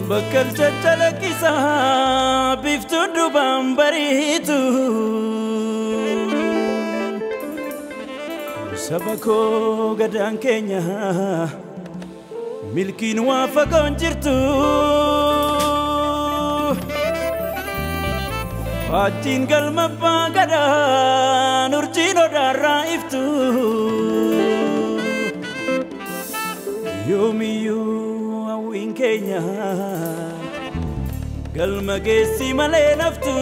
Bakkal caccalaqqisaa biiftuun dubaan bariitu. Saba koo gadaan keenya milkiin waa fagoon jirtu. Faajjiin galma abbaa gadaan urjiin odaarraa iftu. Yoomiyyuu hawwiin keenya galma geessi malee naftu.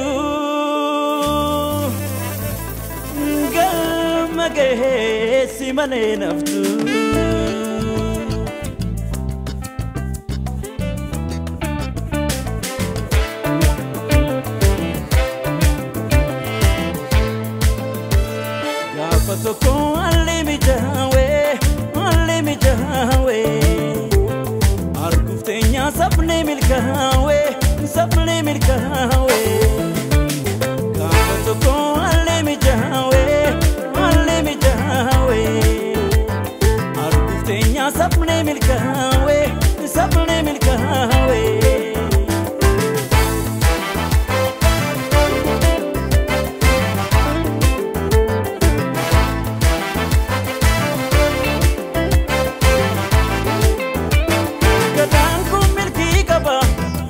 Galma geessi malee naftu. Gaafa tokko haalli mijaawee, haalli mijaawee. Arguuf teenyaa sabni milkaawee, sabni milkaawee. Gaafa tokko haalli mijaawee, haalli mijaawee. Arguuf teenyaa sabni milkaawee, sabni milkaawee. Gadaan kun milkii qaba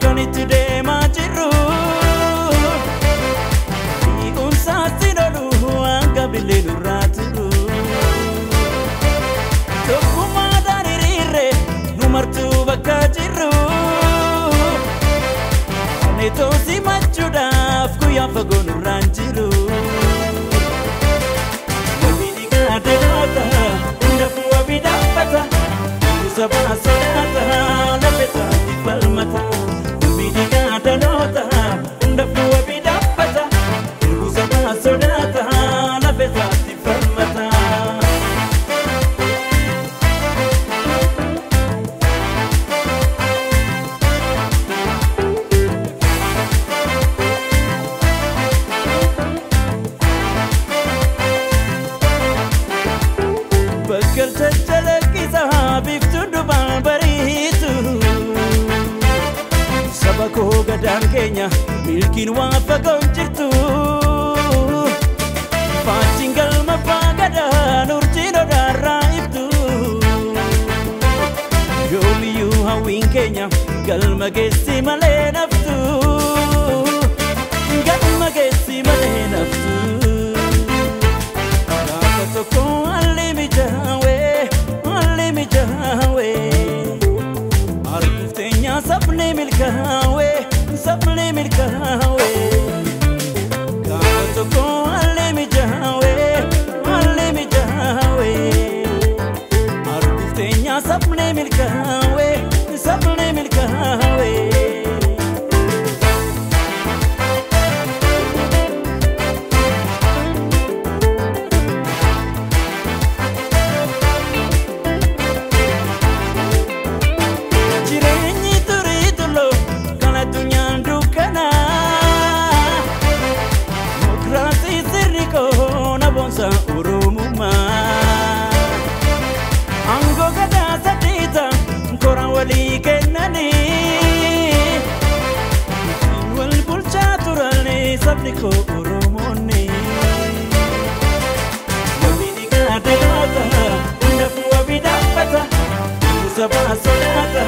kan itti deemaa jirru. Dhiiqumsaatti lolu hanga billee nurraa turu. Tokkummaadhaan hiriirre nu martuu bakka jirru. Neetoo simachuudhaaf guyyaan fagoo nurraan jiru. Wabii dhiigaa deemata hundaafuu wabii dhaabbata. Sabaa sodaata lafa isaatti falmata. Wabii dhiigaa dhaloota hundaafuu wabii dhaabbata. Sabaa sodaata lafa isaatti falmata. Bakkal caccalaqqisaa biiftuun dubaan bariitu. Saba koo gadaan keenya milkiin waa fagoon jirtu. Faajjiin galma abbaa gadaan urjiin odaarraa iftu. Yoomiyyuu hawwiin keenya galma geessi malee naftu. Galma geessi malee naftu. Gaafa tokko haalli mijaawee, haalli mijaawee. Arguuf teenyaa sabni milkaawee, sabni milkaawee. Gaafa tokko haalli mijaawee, haalli mijaawee. Arguuf teenyaa sabni milkaawee, sabni milkaawee. Jireenyi turii tullu kan addunyaan dukkanaa. Dimokiraasii sirni koona boonsa Oromummaa. Aangoo gadaa sadiita koran walii kennanii. Ittiin wal bulchaa turan sabni koo Oromoonni. Wabii dhiigaa dhaloota hundaafuu wabii dhaabbata. Sabaa sodaata